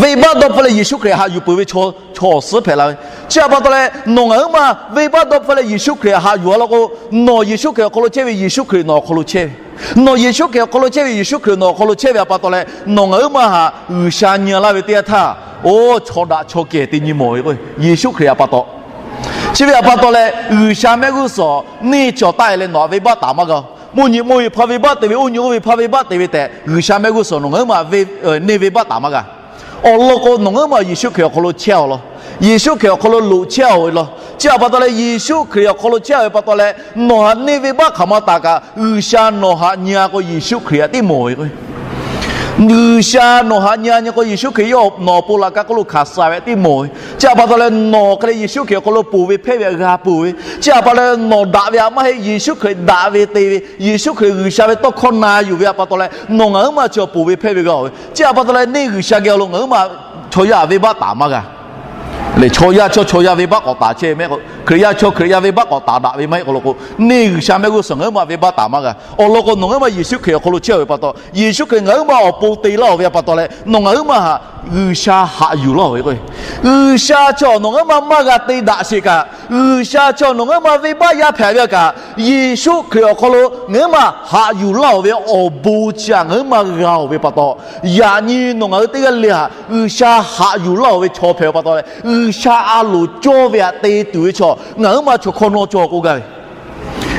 venˇbaˆ dawˇ hpfuhˇ leh Yeˍsuˆ Hkriꞈ haꞈ yuˬ peuˬ ve chaw, chaw awˬ suhˉ hpehꞈ la ve. Chi htaꞈ pa taw leh, nawˬ ngaˬ huiˉ maˬ venˇbaˆ dawˇ hpfuhˇ leh Yeˍsuˆ Hkriꞈ haꞈ yuˬ-a law k'o, nawˬ Yeˍsuˆ Hkriꞈ awˬ hk'aw lo chehˇ ve, Yeˍsuˆ Hkriꞈ nawˬ awˬ hk'aw lo chehˇ ve. Nawˬ Yeˍsuˆ Hkriꞈ awˬ hk'aw lo chehˇ ve, Yeˍsuˆ Hkriꞈ nawˬ awˬ hk'aw lo chehˇ ve htaꞈ pa taw leh, nawˬ ngaˬ huiˉ maˬ htaꞈ G'uiˬsha nyi laˇ ve teˇ yanˇ htaˇ, oˇ chaw daꞈ chaw kehˬ te nyi mawˬ ve k'o, Yeˍsuˆ Hkriꞈ htaꞈ pa taw. Chi ve htaꞈ pa taw leh, G'uiˬsha mehˆ g'uˇ suhˍ neˇ cawˬ taˆ-e leh nawˬ htaꞈ venˇbaˆ taˍ maˇ g'a. Mvuhˇ nyi mvuhˇ ve hpaˇ venˇbaˆ te ve, oˇ nyi oˇ ve hpaˇ venˇbaˆ te ve tehꞈ, G'uiˬsha mehˆ g'uˇ suhˍ nawˬ ngaˬ huiˉ maˬ neˇ venˇbaˆ taˍ maˇ g'a. Awˬ lawn k'o, nawˬ ngaˬ huiˉ maˬ Yeˍsuˆ Hkriꞈ awˬ hk'aw lo chehˇ-a law. Yeˍsuˆ Hkriꞈ awˬ hk'aw lo loꞈ chehˇ-a ve law. Chi htaꞈ pa taw leh, Yeˍsuˆ Hkriꞈ awˬ hk'aw lo chehˇ-a ve pa taw leh, nawˬ htaꞈ neˇ venˇbaˆ hk'aˬ ma taˍ kaꞈ, G'uiˬsha nawˬ htaꞈ nyi-a k'o, Yeˍsuˆ Hkriꞈ htaꞈ tiˉ mawˬ ve k'o, G'uiˬsha nawˬ htaꞈ nyi-a nyi k'o, Yeˍsuˆ Hkriꞈ yawˇ nawˬ awˬ pon laꞈ ka hk'oˆ lo hkanˍ suh ve htaꞈ tiˉ mawˬ ve. Chi htaꞈ pa taw leh, nawˬ hk'e leh Yeˍsuˆ Hkriꞈ awˬ hk'aw lo ponˬ ve hpehˇ ve htaꞈ g'a peuˬ ve. Chi htaꞈ pa taw leh, nawˬ daꞈ ve htaꞈ maˇ heˆ, Yeˍsuˆ Hkriꞈ daꞈ ve te ve, Yeˍsuˆ Hkriꞈ G'uiˬsha ve tawˇ hkawˇ na yuˬ ve htaꞈ pa taw leh, nawˬ ngaˬ huiˉ maˬ chi awˬ ponˬ ve hpehˇ ve g'a-oˬ ve. Chi htaꞈ pa taw leh, neˇ G'uiˬsha geh awˬ lawn ngaˬ huiˉ maˬ chaw yaˇ venˇbaˆ taˍ maˇ g'a. Leh chaw yaˇ chaw chaw yaˇ venˇbaˆ k'awꞈ taˍ chehˇ ve maˇ heˆ k'o, Hkriꞈ yaˇ chaw Hkriꞈ yaˇ venˇbaˆ k'awꞈ taˍ daꞈ ve maˇ heˆ k'o law k'o, neˇ G'uiˬsha mehˆ g'uˇ suhˍ ngaˬ huiˉ maˬ venˇbaˆ taˍ maˇ g'a. Awˬ lawn k'o, nawˬ ngaˬ huiˉ maˬ Yeˍsuˆ Hkriꞈ awˬ hk'aw lo chehˇ-a ve pa taw, Yeˍsuˆ Hkriꞈ ngaˬ huiˉ maˬ awˬ pon te laˇ-oˬ ve htaꞈ pa taw leh, nawˬ ngaˬ huiˉ maˬ htaꞈ G'uiˬsha haꞈ yuˬ laˇ-oˬ ve k'o, G'uiˬsha chaw nawˬ ngaˬ huiˉ maˬ maˇ g'a te daꞈ sheˍ kaꞈ, G'uiˬsha chaw nawˬ ngaˬ huiˉ maˬ venˇbaˆ yaˇ hpehꞈ ve htaꞈ kaꞈ, Yeˍsuˆ Hkriꞈ awˬ hk'aw lo ngaˬ huiˉ maˬ haꞈ yuˬ laˇ-oˬ ve awˬ bon chi htaꞈ ngaˬ huiˉ maˬ g'a-oˬ ve pa taw, yaꞈ nyi nawˬ ngaˬ hui teˇ g'aˇ le htaꞈ G'uiˬsha haꞈ yuˬ laˇ-oˬ ve chaw hpehꞈ-a pa taw leh, G'uiˬsha a loˍ cawˇ ve htaꞈ te tuˬ ve chaw ngaˬ huiˉ maˬ chaw hkawˇ nawˇ cawˇ k'oˆ gaˇ ve,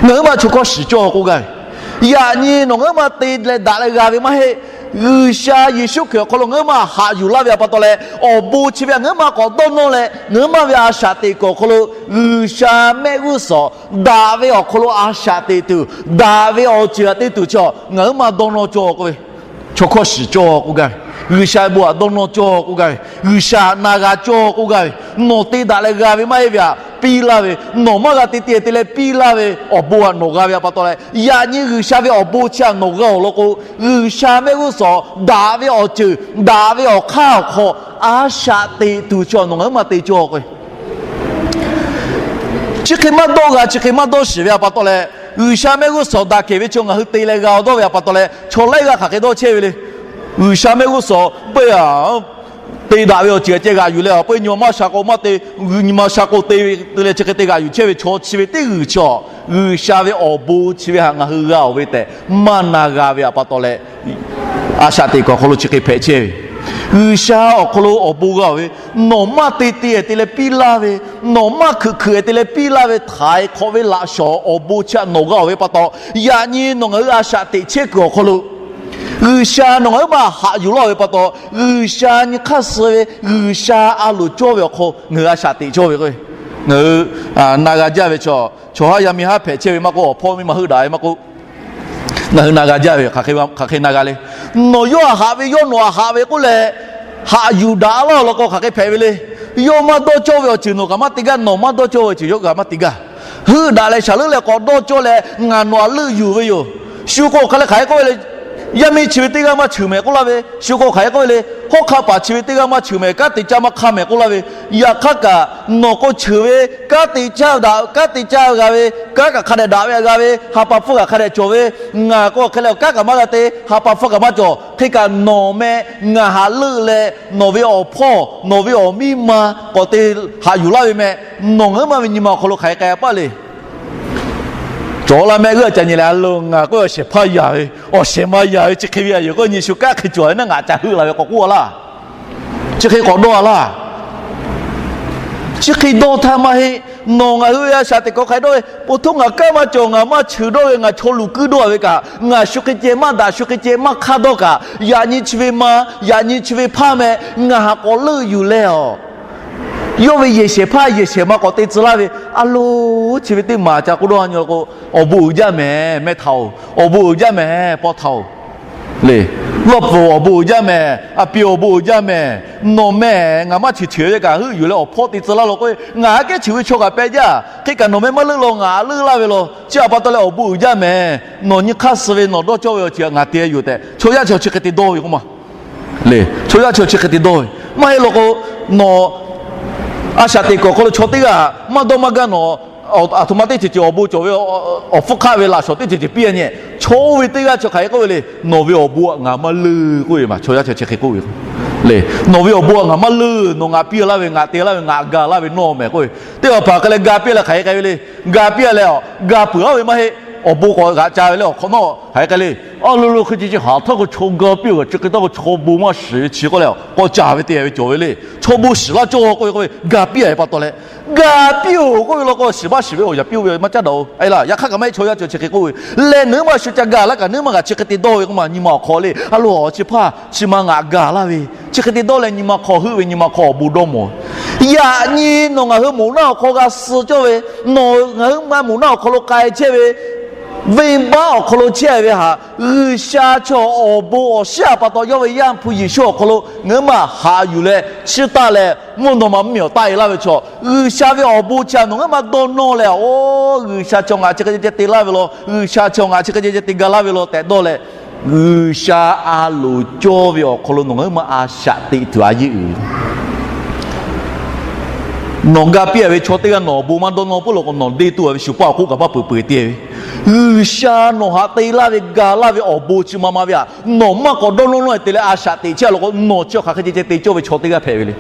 ngaˬ huiˉ maˬ chaw hkawˇ shiˍ cawˇ k'oˆ gaˇ ve. Yaꞈ nyi nawˬ ngaˬ huiˉ maˬ te leh daꞈ leh g'a ve maˇ heˆ. G'uiˬsha Yeˍsuˆ Hkriꞈ awˬ hk'aw lo ngaˬ huiˉ ma haꞈ yuˬ laˇ ve a pa taw leh, awˬ bon chi ve ngaˬ huiˉ ma k'awꞈ dawˇ nawˇ leh, ngaˬ huiˉ ma ve a shaꞈ teꞈ kuiˬ awˬ hk'aw lo G'uiˬsha mehˆ g'uˇ suhˍ daꞈ ve awˬ hk'aw lo a shaꞈ teꞈ tuˬ, daꞈ ve awˬ ceuˬ htaꞈ te tuˬ chi ngaˬ huiˉ ma dawˇ nawˇ cawˇ k'oˆ ve, chaw hkawˇ shiˍ cawˇ k'oˆ gaˇ ve, G'uiˬsha bon htaꞈ dawˇ nawˇ cawˇ k'oˆ gaˇ ve, G'uiˬsha htaꞈ na g'a cawˇ k'oˆ gaˇ ve, nawˬ te daꞈ leh g'a ve maˇ heˆ ve htaꞈ piˇ laˇ ve, nawˬ maˇ g'a te te te leh piˇ laˇ ve awˬ bon htaꞈ nawˬ g'a ve a pa taw leh, yaꞈ nyi G'uiˬsha ve awˬ bon chi htaꞈ nawˬ g'a awˬ lawn k'o, G'uiˬsha mehˆ g'uˇ suhˍ daꞈ ve awˬ ceuˬ, daꞈ ve awˬ hk'aˇ awˬ hk'aw a shaꞈ teꞈ tuˬ chi nawˬ ngaˬ huiˉ ma te cawˇ k'o, chi hk'e maˇ dawˇ g'a, chi hk'e maˇ dawˇ shiˍ ve a pa taw leh, G'uiˬsha mehˆ g'uˇ suhˍ daꞈ kehˬ ve chi ngaˬ hui te leh g'a awˬ dawˇ ve a pa taw leh, chaw laiˉ g'aˇ hk'aˬ hk'e dawˇ chehˇ ve le. G'uiˬsha mehˆ g'uˇ suhˍ peuˬ a te daꞈ ve awˬ ceuˬ ceh g'aꞈ yuˬ leh, a peuˬ nyi ma maˇ sha k'o maˇ te, nyi ma sha k'o te ve te leh chi hk'e te g'aꞈ yuˬ chehˇ ve chaw chi ve teˇ g'uiˬ chi a, G'uiˬsha ve awˬ bon chi ve htaꞈ ngaˬ hui g'a oˬ ve tehꞈ maˇ na g'a ve a pa taw leh, a shaꞈ teꞈ kuiˬ awˬ hk'aw lo chi hk'e hpehꞈ chehˇ ve. G'uiˬsha awˬ hk'aw lo awˬ bon g'a oˬ ve, nawˬ maˇ te te te leh piˇ laˇ ve, nawˬ maˇ hkeuꞈ hkeuꞈ te leh piˇ laˇ ve htaiˍ hk'awꞈ ve laꞈ shawˍ awˬ bon chi htaꞈ nawˬ g'a oˬ ve pa taw, yaꞈ nyi nawˬ ngaˬ hui a shaꞈ teꞈ chehˇ kuiˬ awˬ hk'aw lo G'uiˬsha nawˬ ngaˬ huiˉ ma haꞈ yuˬ laˇ ve pa taw, G'uiˬsha nyi hk'aˇ suh ve G'uiˬsha a loˍ cawˇ ve awˬ hk'aw ngaˬ hui a shaꞈ teꞈ cawˇ ve k'o, ngaˬ hui na g'a jaˇ ve chaw, chaw haˉ yaˇ miˇ haˉ hpehꞈ chehˇ ve maˇ k'oˆ, awˬ hpawˇ miˇ ma heuˆ daꞈ ve maˇ k'oˆ, ngaˬ hui na g'a jaˇ ve hk'aˬ hk'e na g'a le. Nawˬ yawˇ htaꞈ haꞈ ve, yawˇ nawˬ htaꞈ haꞈ ve k'oˆ leh, haꞈ yuˬ daꞈ laˇ awˬ lawn k'o hk'aˬ hk'e hpehꞈ ve le. Yawˇ maˇ dawˇ cawˇ ve awˬ ceuˬ nawˬ kaꞈ maˇ te gaˇ, nawˬ maˇ dawˇ cawˇ ve awˬ ceuˬ yawˇ kaꞈ maˇ te gaˇ. Heuˆ daꞈ leh shaˍ leuˆ leh k'awꞈ dawˇ cawˇ leh ngaˬ nawˬ htaꞈ leuˆ yuˬ ve yoˬ. Shu k'o hk'aˬ leh hk'aˬ hk'e k'oˆ ve le. Yaˇ miˇ chi ve teˇ g'aˇ maˇ cheuˬ mehˍ k'oˆ laˇ ve, shu k'o hk'aˬ hk'e k'oˆ ve le. Hawˉ hk'aˆ paˍ chi ve teˇ g'aˇ maˇ cheuˬ mehˍ, kanˉ te caˇ maˇ hk'aˇ mehˍ k'oˆ laˇ ve. Yaꞈ hk'aˇ kaꞈ nawˬ k'o cheuˬ ve, kanˉ te caˇ daꞈ, kanˉ te caˇ g'a ve, kanˉ kaꞈ hk'a dehꞈ daꞈ ve g'a ve, ha pa hpfuhˇ kaꞈ hk'a dehꞈ cawˬ ve, ngaˬ k'o hk'e leh kanˉ kaꞈ maˇ g'a te, ha pa hpfuhˇ kaꞈ maˇ cawˬ. Hk'e kaꞈ nawˬ meh ngaˬ htaꞈ leuˆ leh nawˬ ve awˬ hpawˇ, nawˬ ve awˬ miˇ ma k'awꞈ te haꞈ yuˬ laˇ ve meh, nawˬ ngaˬ huiˉ ma ve nyi ma awˬ hk'aw lo hk'aˬ hk'e k'ai paˆ le. Cawˬ la meh g'euˆ ca nyi leh a lo ngaˬ k'oˆ ve awˬ shehˍ hpaˇ yaˍ ve, awˬ shehˍ ma yaˍ ve chi hk'e ve a yoˬ k'o nyi shu kanˉ hk'e cawˬ ve naˉ ngaˬ ca heuˆ la ve k'awꞈ k'oˆ a laˇ. Chi hk'e k'awꞈ dawˇ a laˇ. Chi hk'e dawˇ htaˇ maˇ heˆ. Nawˬ ngaˬ hui ve a shaꞈ teꞈ kuiˬ hk'aˬ hk'e dawˇ ve, po htoˇ ngaˬ kanˉ maˇ cawˬ, ngaˬ maˇ cheuˬ dawˇ ve, ngaˬ chaw luˬ kuiˇ dawˇ ve kaꞈ, ngaˬ shu hk'e ceh maˇ daꞈ, shu hk'e ceh maˇ hk'aˇ dawˇ kaꞈ, yaꞈ nyi chi ve ma, yaꞈ nyi chi ve hpaˇ meh ngaˬ htaꞈ k'awꞈ leuˆ yuˬ leh a, yawˇ ve yehˬ shehˍ hpaˇ yehˬ shehˍ ma k'awꞈ te tcuh laˇ ve, a lo, chi ve teˇ maˬ ca k'oˆ dawˇ nyi la k'o, awˬ bon uiˍ jaˇ mehˍ meh htaꞈ oˬ, awˬ bon uiˍ jaˇ mehˍ paw htaꞈ oˬ le. Lawˇ pfuhˍ awˬ bon uiˍ jaˇ mehˍ, a pi awˬ bon uiˍ jaˇ mehˍ, nawˬ meh ngaˬ maˇ cheuˬ cheuˬ ve kaꞈ heuˆ yuˬ leh awˬ hpawˇ te tcuh laˇ law k'o, ngaˬ aꞈ kehˉ cheuˬ ve chaw kaꞈ peh jaˇ. Hk'e kaꞈ nawˬ meh maˇ leuˆ law, ngaˬ aꞈ leuˆ laˇ ve law. Chi a pa taw leh awˬ bon uiˍ jaˇ mehˍ, nawˬ nyi hk'aˇ suh ve nawˬ dawˇ cawˇ ve awˬ ceuˬ htaꞈ ngaˬ te yuˬ tehꞈ chaw yaˇ chaw chi hk'e te dawˇ ve k'oˆ ma le. Chaw yaˇ chaw chi hk'e te dawˇ ve maˇ heˆ law k'o, nawˬ a shaꞈ teꞈ kuiˬ awˬ hk'aw lo chaw teˇ g'aˇ maˇ dawˇ maˇ gaˇ nawˬ, aˬ htoꞈ ma teˇ ceuˬ ceuˬ awˬ bon cawˬ ve awˬ hpfuhˇ hk'aˆ ve laꞈ shawˍ teˇ ceuˬ ceuˬ piˇ a nyi, chaw oˇ ve teˇ g'aˇ chi hk'aˬ hk'e k'oˆ ve le. Nawˬ ve awˬ bon htaꞈ ngaˬ maˇ leuˆ k'oˆ ve ma, chaw yaˇ chaw chi hk'e k'oˆ ve le. Nawˬ ve awˬ bon htaꞈ ngaˬ maˇ leuˆ, nawˬ ngaˬ piˇ laˇ ve, ngaˬ te laˇ ve, ngaˬ ga laˇ ve nawˇ mehˍ k'oˆ ve. Teˇ hpaˍ hpaˍ hk'e leh ga piˇ leh hk'aˬ hk'e k'ai ve le. Ga piˇ a leh a, ga peuˬ a ve maˇ heˆ. Awˬ bon k'awꞈ g'aꞈ ca ve le awˬ hk'awꞈ nawˉ hk'aˬ hk'e k'ai le. A lo lo hk'e ce ce haˍ htaˇ k'o chaw ga piˇ a, chi hk'e taˇ k'o chaw bon maˇ shiˍ ve chi k'oˆ leh k'awꞈ ca ve te ve cawˬ ve le. Chaw bon shiˍ laˇ cawˇ k'oˆ ve k'oˆ ve ga piˇ a ve pa taw leh, ga piˇ oˬ k'oˆ ve law k'o, shiˍ maˇ shiˍ ve awˬ yaꞈ piˇ oˇ ve maˇ caˉ daꞈ oˬ. A laˇ, yaꞈ hk'aˇ kaꞈ maˇ heˆ, chaw yaˇ chaw chi hk'e k'oˆ ve leh nawˬ hui maˇ shu ca ga laˇ kaꞈ nawˬ hui maˇ g'a chi hk'e te dawˇ ve k'oˆ ma, nyi ma awˬ hk'aw le. A lo, chi hpaˇ chi ma ngaˬ ga laˇ ve, chi hk'e te dawˇ leh nyi ma hk'aw heuˆ ve nyi ma hk'aw awˬ bon dawˇ mawˬ ve. Yaꞈ nyi nawˬ ngaˬ hui moˍ naˆ awˬ hk'aw g'a suh cawˇ ve, nawˬ ngaˬ hui ma moˍ naˆ awˬ hk'aw lo k'ai chehˇ ve, venˇbaˆ awˬ hk'aw lo chehˇ ve htaꞈ G'uiˬsha chaw awˬ bon awˬ shiˉ a pa taw yawˇ ve Yaˇ hpu Yeˍsuˆ awˬ hk'aw lo ngaˬ hui maˇ haꞈ yuˬ leh chiˇ taˆ leh mvuhˇ naw ma mvuhˇmiˬ awˬ taˆ e laˇ ve chaw, G'uiˬsha ve awˬ bon chi a nawˬ ngaˬ hui maˇ dawˇ nawˇ leh, o, G'uiˬsha chaw ngaˬ chi hk'e ceh ceh te laˇ ve law, G'uiˬsha chaw ngaˬ chi hk'e ceh ceh te ga laˇ ve law tehꞈ dawˇ leh, G'uiˬsha a loˍ cawˇ ve awˬ hk'aw lo nawˬ ngaˬ hui maˇ a shaꞈ teꞈ tuˬ a yeˇ uiˍ Nawˬ ga piˇ a ve chaw teˇ g'aˇ nawˬ awˬ bon maˇ dawˇ nawˇ peuˬ law k'o, nawˬ deˇ tuˬ a ve shu paˇ awˬ k'oˆ kaꞈ maˇ peuˬ peuˬ te ve. G'uiˬsha nawˬ htaꞈ te laˇ ve ga laˇ ve awˬ bon chi ma ma ve htaꞈ nawˬ maˇ k'awꞈ dawˇ nawˇ nawˇ te leh a shaꞈ teꞈ chehˇ a law k'o, nawˬ chi hk'aˬ hk'e ceh ceh te cawˇ ve chaw teˇ g'aˇ hpehꞈ ve le.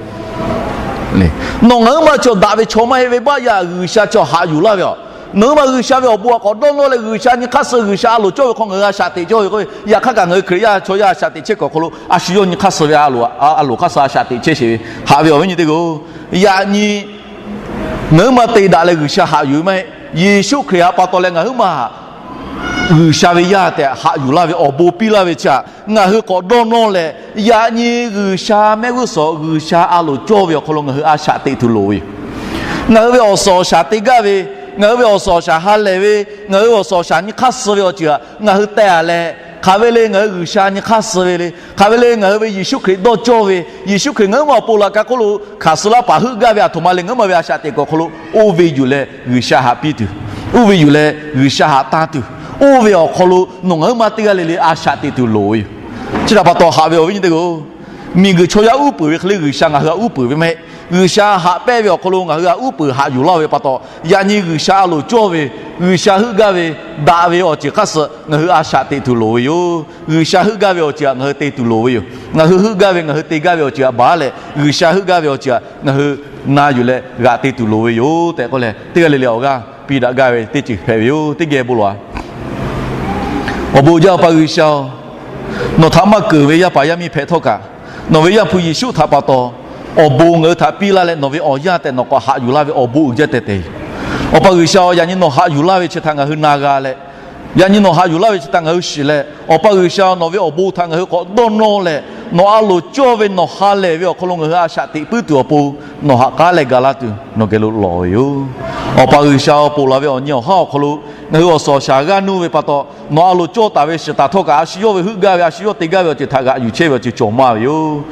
Nawˬ ngaˬ hui maˇ chaw daꞈ ve chaw maˇ heˆ ve baˆ yaˇ G'uiˬsha chaw haꞈ yuˬ laˇ ve a. Nawˬ hui maˇ G'uiˬsha ve awˬ bon htaꞈ k'awꞈ dawˇ nawˇ leh G'uiˬsha nyi hk'aˇ suh G'uiˬsha a loˍ cawˇ ve hk'aw ngaˬ hui a shaꞈ teꞈ cawˇ ve k'o, yaꞈ hk'aˇ kaꞈ ngaˬ hui Hkriꞈ yaˇ chaw yaˇ a shaꞈ teꞈ chehˇ kuiˬ awˬ hk'aw lo a shu yawˇ nyi hk'aˇ suh ve a loˍ hk'aˇ suh a shaꞈ teꞈ chehˇ sheˍ ve haꞈ ve awˬ viˉ nyi teˇ g'aˇ-oˬ. Yaꞈ nyi ngaˬ hui maˇ te daꞈ leh G'uiˬsha haꞈ yuˬ ve maˇ heˆ. Yeˍsuˆ Hkriꞈ htaꞈ pa taw leh ngaˬ hui maˇ G'uiˬsha ve yaˇ tehꞈ haꞈ yuˬ laˇ ve awˬ bon piˇ laˇ ve chi htaꞈ ngaˬ hui k'awꞈ dawˇ nawˇ leh, yaꞈ nyi G'uiˬsha mehˆ g'uˇ suhˍ G'uiˬsha a loˍ cawˇ ve awˬ hk'aw lo ngaˬ hui a shaꞈ teꞈ tuˬ loˍ ve yoˬ. Ngaˬ hui ve awˬ suhˍ awˬ shaˍ te gaˇ ve, ngaˬ hui ve awˬ suhˍ awˬ shaˍ ha lehˬ ve, ngaˬ hui ve awˬ suhˍ awˬ shaˍ nyi hk'aˇ suh ve awˬ ceuˬ htaꞈ ngaˬ hui teh taˍ leh, hk'aˬ ve le ngaˬ hui G'uiˬsha nyi hk'aˇ suh ve le, hk'aˬ ve le ngaˬ hui ve Yeˍsuˆ Hkriꞈ dawˇ cawˇ ve, Yeˍsuˆ Hkriꞈ ngaˬ huiˉ ma awˬ pon laꞈ ka hk'oˆ lo hkanˍ suh laˇ paˍ heuˆ gaˇ ve aˬ htoꞈ ma le ngaˬ huiˉ ma ve a shaꞈ teꞈ kuiˬ awˬ hk'aw lo oˇ ve yuˬ leh G'uiˬsha haꞈ piˇ tuˬ, oˇ ve yuˬ leh G'uiˬsha haꞈ tanˇ tuˬ, oˇ ve awˬ hk'aw lo nawˬ ngaˬ huiˉ ma teˇ g'aˇ le le a shaꞈ teꞈ tuˬ loˍ ve yoˬ. Chi htaꞈ pa taw haꞈ ve awˬ viˉ nyi teˇ hpaˍ-oˬ, miˬguiˬ chaw yaˇ uˉ peunˍ ve hk'e le G'uiˬsha ngaˬ hui htaꞈ uˉ peunˍ ve maˇ heˆ. G'uiˬsha haꞈ pehnˇ ve awˬ hk'aw lo ngaˬ hui htaꞈ uˉ peunˍ haꞈ yuˬ laˇ ve pa taw, yaꞈ nyi G'uiˬsha a loˍ cawˇ ve, G'uiˬsha heuˆ gaˇ ve, daꞈ ve awˬ ceuˬ hk'aˇ suh ngaˬ hui a shaꞈ teꞈ tuˬ loˍ ve yoˬ. G'uiˬsha heuˆ gaˇ ve awˬ ceuˬ htaꞈ ngaˬ hui te tuˬ loˍ ve yoˬ. Ngaˬ hui heuˆ gaˇ ve, ngaˬ hui te gaˇ ve awˬ ceuˬ htaꞈ baˬ leh, G'uiˬsha heuˆ gaˇ ve awˬ ceuˬ htaꞈ ngaˬ hui na yuˬ leh g'aꞈ te tuˬ loˍ ve yoˬ tehꞈ k'oˆ leh, teˇ g'aˇ le le awˬ g'aˇ piˇ daꞈ gaˇ ve teˇ ceuˬ hpehꞈ ve yoˬ. Teˇ geh bon lawˬ-a. Awˬ bon jaˇ Awˬ pa G'uiˬsha-oˬ, nawˬ htaꞈ maˇ keunˍ ve yaˇ paˍ yaˇ miˇ hpehꞈ htawˇ kaꞈ, nawˬ ve Yaˇ hpu Yeˍsuˆ htaꞈ pa taw awˬ bon ngaˬ hui htaꞈ piˇ laˇ leh, nawˬ ve awˬ yaˇ tehꞈ nawˬ k'awꞈ haꞈ yuˬ laˇ ve awˬ bon uiˍ jaˇ tehꞈ tehꞈ. Awˬ pa G'uiˬsha-oˬ, yaꞈ nyi nawˬ haꞈ yuˬ laˇ ve chi htaꞈ ngaˬ hui na g'a leh, yaꞈ nyi nawˬ haꞈ yuˬ laˇ ve chi htaꞈ ngaˬ hui shiˍ leh, Awˬ pa G'uiˬsha nawˬ ve awˬ bon htaꞈ ngaˬ hui k'awꞈ dawˇ nawˇ leh, nawˬ a loˍ cawˇ ve nawˬ ha lehˬ ve awˬ hk'aw lo ngaˬ hui a shaꞈ teꞈ puiˉ tuˬ awˬ pon, nawˬ haꞈ k'aˉ leh ga laˇ tuˬ nawˬ geh lo lawˬ ve yoˬ. Awˬ pa G'uiˬsha-oˬ, ponˬ laˬ ve awˬ nyi awˬ haˉ awˬ hk'aw lo ngaˬ hui awˬ suhˍ awˬ shaˍ g'aˇ nuˇ ve pa taw, nawˬ a loˍ cawˇ taˍ ve shiˍ taˍ htawˇ kaꞈ, a shu yawˇ ve heuˆ gaˇ ve, a shu yawˇ te gaˇ ve awˬ ceuˬ htaꞈ g'aꞈ yuˬ chehˇ ve awˬ ceuˬ cawˬ maˇ ve yoˬ.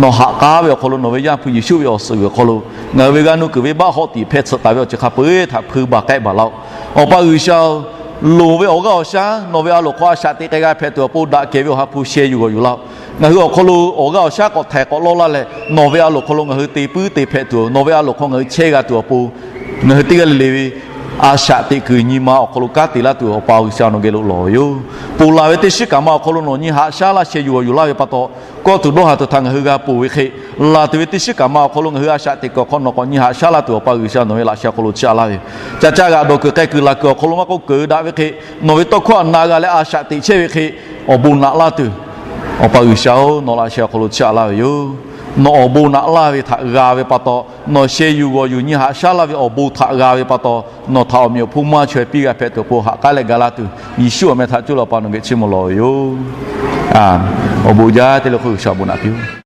Nawˬ haꞈ k'aˉ ve awˬ hk'aw lo nawˬ ve Yaˇ hpu Yeˍsuˆ ve awˬ suhˍ g'uiˬ awˬ hk'aw lo ngaˬ hui ve g'aˇ nuˇ kuiˬ venˇbaˆ hawˆ tiꞈ hpehˇ tsuhꞈ taˍ ve awˬ ceuˬ hk'a peu-eˬ htaꞈ hpui baˬ k'ehˆ baˬ laˇ-oˆ. Awˬ pa G'uiˬsha-oˬ, loˍ ve awˬ g'aˇ awˬ shaˉ nawˬ ve a loˍ hk'aw a shaꞈ teꞈ k'ai g'a hpehꞈ tuˬ awˬ pon daꞈ kehˬ ve Awˬ ha hpu sheh yuˬ g'awˬ yuˬ laˇ-oˆ. Ngaˬ hui awˬ hk'aw lo awˬ g'aˇ awˬ shaˉ k'awꞈ htaiˍ k'awꞈ lawˇ laˇ leh, nawˬ ve a loˍ hk'aw lo ngaˬ hui te puiˉ te hpehꞈ tuˬ, nawˬ ve a loˍ hk'aw ngaˬ hui chehˇ g'a tuˬ awˬ pon, ngaˬ hui teˇ g'aˇ le le ve a shaꞈ teꞈ kuiˬ nyi ma awˬ hk'aw lo kanˉ te laˇ tuˬ Awˬ pa G'uiˬsha nawˬ geh lo lawˬ ve yoˬ. Ponˬ laˬ ve teˇ shiˉ kaꞈ ma awˬ hk'aw lo nawˬ nyi haꞈ shaˉ laˇ sheh yuˬ g'awˬ yuˬ laˇ ve pa taw, kawˆ tuˬ dawˇ haˍ tuˬ htaꞈ ngaˬ hui g'a ponˬ ve hk'e, laˬ tuˬ ve teˇ shiˉ kaꞈ ma awˬ hk'aw lo ngaˬ hui a shaꞈ teꞈ kuiˬ awˬ hk'aw nawˬ k'awꞈ nyi haꞈ shaˉ laˇ tuˬ Awˬ pa G'uiˬsha nawˬ ve laꞈ sheh awˬ hk'aw lo chiˇ aꞈ laˇ ve yoˬ. Ca caˇ g'aꞈ dawˬ kuiˬ k'ai kuiˬ laˬ kuiˬ awˬ hk'aw lo maˇ k'oˆ, keunˍ daꞈ ve hk'e nawˬ ve tawˇ hkawˇ htaꞈ na g'a leh a shaꞈ teꞈ chehˇ ve hk'e, awˬ bon naꞈ laˇ tuˬ, Awˬ pa G'uiˬsha-oˬ, nawˬ laꞈ sheh awˬ hk'aw lo chiˇ aꞈ laˇ ve yoˬ. Nawˬ awˬ bon naꞈ laˇ ve htaꞈ g'a ve pa taw, nawˬ sheh yuˬ g'awˬ yuˬ nyi haꞈ shaˉ laˇ ve awˬ bon htaꞈ g'a ve pa taw, nawˬ htaꞈ awˬ meꞈ awˬ hponˇ maˇ chaweh piˇ g'a hpehꞈ tuˬ awˬ pon haꞈ k'aˉ leh ga laˇ tuˬ, Yeˍsuˆ awˬ meh htaꞈ coˇ leh Awˬ pa nawˬ geh chiˇ mvuh lawˬ ve yoˬ. Awˬ bon jaˇ teˇ le hk'oˆ G'uiˬsha awˬ bon naꞈ piˇ-oˆ.